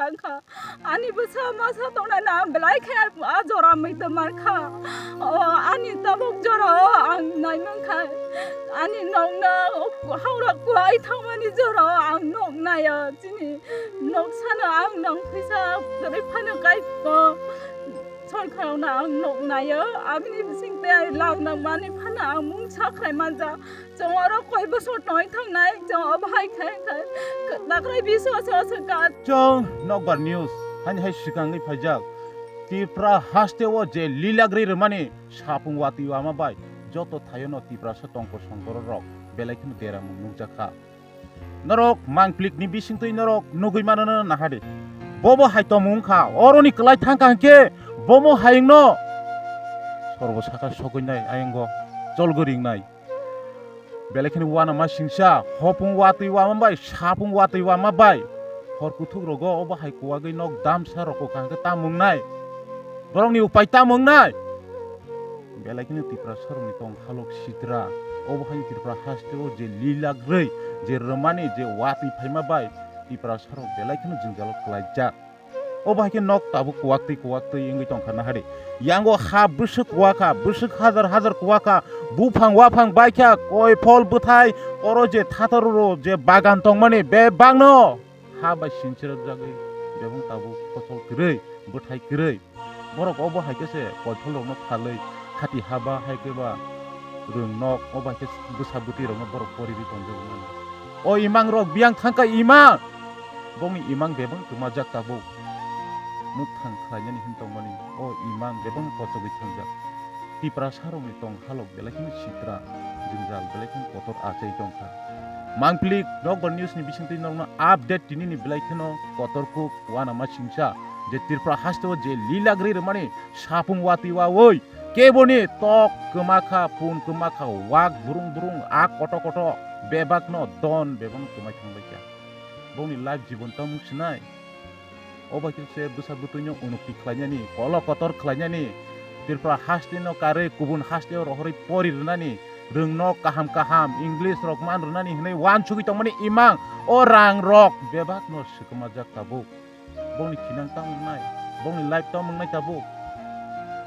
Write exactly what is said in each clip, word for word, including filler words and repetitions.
Ang kha, ani bwsa masa tongnai na ang belai khe a jora muitu mar kha. O ani tabuk jora o ang nai mang kha. Ani nok na haurak kuai thangmani jora o ang nok nai o chini nok sana ang nang phaisa kwrwi phano kai ko. Sorkar no ang nok nai o abini bising tei ang lang nang mani phano ang mung sakrai manja. Chwng oro koi bosor tongwi thangnai, chwng obo hai khe, khe, khe, takrai biswasa se ka. Chwng Nokbar News, hani hai swkangwi phaijak. Tripura haste o je lilagri rwmani sapung watwi wama bai joto thaio no Tiprasa tongkor songkor rok belai kheno deramung nukjak kha. Norok mangplik ni bisingtwi norok nugwi mano no nahadi. Bobo hai tomung kha, oroni kwlai thang kha hwnkhe bomo hayung no sorbo saka sogwi nai ayang go cholgwi ring nai. Belai kheno uanama singsa, hopung watwi wama bai, sapung watwi wama bai. Hor kuthuk rogo obo hai kuwagwi nok damsa roko kaham khe tamung nai. Borokni upai tamung nai. Belai kheno Tiprasa rokni tong halok sitra. Obo hai Tripura haste o je lilak rwi, je rwmani, je watwi phaima bai, Tiprasa rok belai kheno jwngjalo kwlaijak. Obo hai khe nok tabuk kuwak twi kuwak twi wngwi tong kha nahadi. Yango ha bwswk kuwa kha, bwswk hajar hajar kuwa kha, buphang waphang bai kha, koi phol bwthai, oro je thataro je bagan tongmani bebakno ha bai sinchirok jagwi bebak tabuk kochol kwrwi, bwthai kwrwi. Borok obo hai khe se koi phol rokno phalwi khati ha ba hai khe ba rwng nok obo hai khe bwsa bwtwi rokno borok poriwi tonjak mani. O imang rok biyang thangkha imang. Bongni imang bebak kwmajak tabuk. Mukthang khlainani hin tongmani. O imang bebak kochogwi thangjak. Tiprasa rokni tong halok belai kheno sitra. Jwngjal belai kheno kotor achai tongkha. Mangpili Nokbar News ni bisingtwi norokno update tinini belai kheno kotor kuk uanama singsa. Je Tripura haste o je lilagri rwmani sapung watwi wawi. Keboni tok kwma kha, pun kwma kha, wak burung burung, a koto koto, bebakno don, bebakno kwmai thangbai kha. Bongni life jibon tamo sinai. Obo khe se bwsa bwtwino unukti khlainani, kolo kotor khlainani, Tripura hasteno karwi kubun hasteo rohorwi pori rwnani, rwngno kaham kaham, English rok man rwnani hwnwi uansugwi tongmani imang, o rang rok bebakno swkmajak tabuk. Bongni khinang tamo wngnai, bongni life tamo wngnai tabuk.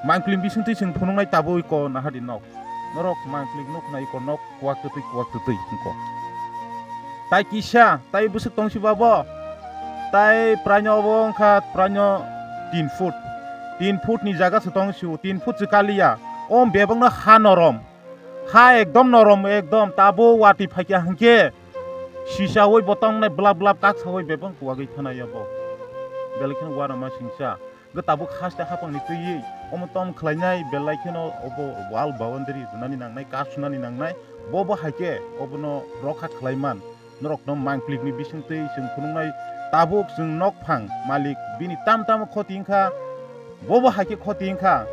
Mangpili bisingtwi chwng phunuknai tabuk iko nahadi nok. Norok mangpili nuk nai iko nok kuwak twtwi kuwak twtwi wngko. Tai kisa, tai bwswk tong si babo. Tai praino obo wngkha praino tin foot. Tin foot ni jaga se tong si, tin foot se kaliya. O bebakno ha norom. Ha ekdom norom, ekdom tabo watwi phaikha hwnkhe. Sisawi bo tongnai blap blap kaksawi bebak kuwagwi thanai abo. Belai kheno uanama singsa. Gw tabuk haste hapangni twiwi omo tom khlainai belai kheno obo wall boundary rwnani nangnai, kasunani nangnai. Bobo hai khe obono rokha khlaiman. Norokno mangplikni bisingtwi chwng phunuknai tabuk chwng nokphang malik bini tam tamo khoti wngkha. Bobo hai khe khoti wngkha.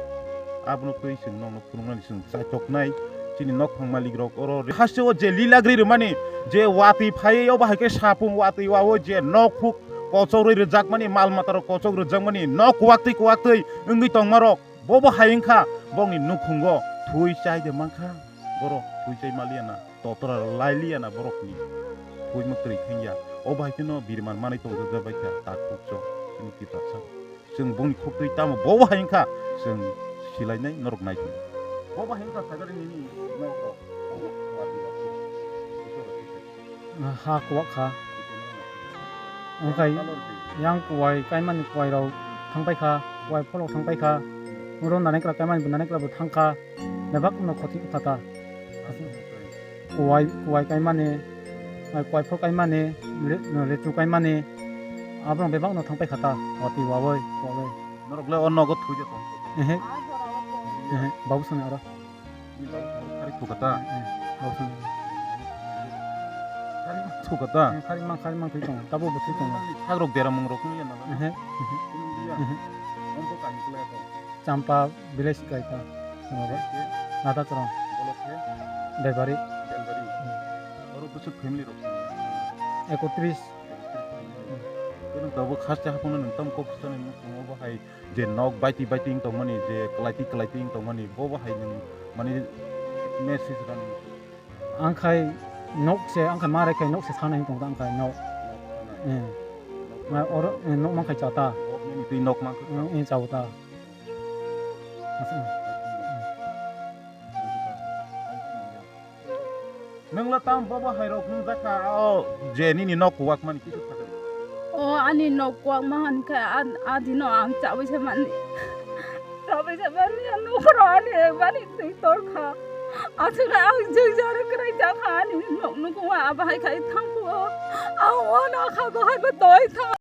Abono twi chwng nokno phunuknani chwng chaitoknai chini nokphang malik rok oro re-, hasteo je lilagri rwmani je watwi phaiwi obo hai khe sapung watwi wawi je nok huk kochorwi rwjakmani mal mata rok kochok rwjakmani nok kuwaktwi kuwaktwi wngwi tongma rok bobo hai wngkha bokni nukhungo thwi chai de mankha borok thwi chai maliya na totra lailiya na borokni thwi mwktwi thangya obo hai kheno biriman manwi tongjak bai kha tak huk chok chini tiprasa. Chwng bongni khuktwi tamo bobo hai wngkha, chwng silainai norok nai tong. Bobo hai wngkha sagari nini norok. Ha kuwak kha. Wngkhai yang kuwai kaimani kuwai rok thangpai kha, kuwai pholok thangpai kha. Oro nanikra kaimani bo nanikra bo thangkha. Bebak no khoti kha ta. Kuwai, kuwai kaimani, ai, kuwai phor kaimani, le-, lechu kaimani, aborok bebak no thangpai kha ta, watwi wawoi, wawoi. Norok le o nogo thwi de tong. Ehe. Ehe, babu sani aro. Ni babu sani khari thukha ta. Eh, babu sani. Khari thukha ta. Eh, khari mang, khari mang thwi tong, tabo bo thwi tong. Sagrok deramung rok nung ya na. Ehe, ehe. Ehe. Champa village kaita. Swngo ba? Nata chwrong. Bolok khe? Daibari. Daibari. Hmm. Oro bwswk family rok? Ekotris. Ekotris family. Khe nwng tabuk haste haphangno nwng tamo kok swchanai nung tongo bo hai je nok baiti baiti wng tongmani, je kwlaiti kwlaiti wng tongmani, bo bo hai nwng mani message rani. Ang khai nok se, ang khai ma rai khai nok se sanai wng tong ta ang khai nok. Eh. Ma oro, eh, nok man khai cha ta. Nok nini twi nok man khai. Eh, eh, cha ta. Nwng lo tam bobo hai rok nwng jakha o je nini nok kuwak mani kisu thakari. O ani nok kuwak ma han kha an-, adino ang chawi se mani. Chawi se mani an nokro ani mani twi tor kha. Aswk ang jui jaro krai jakha ani nok nukung ma bahai khai thang kuo. Ang o na kha bahai ba doi thang.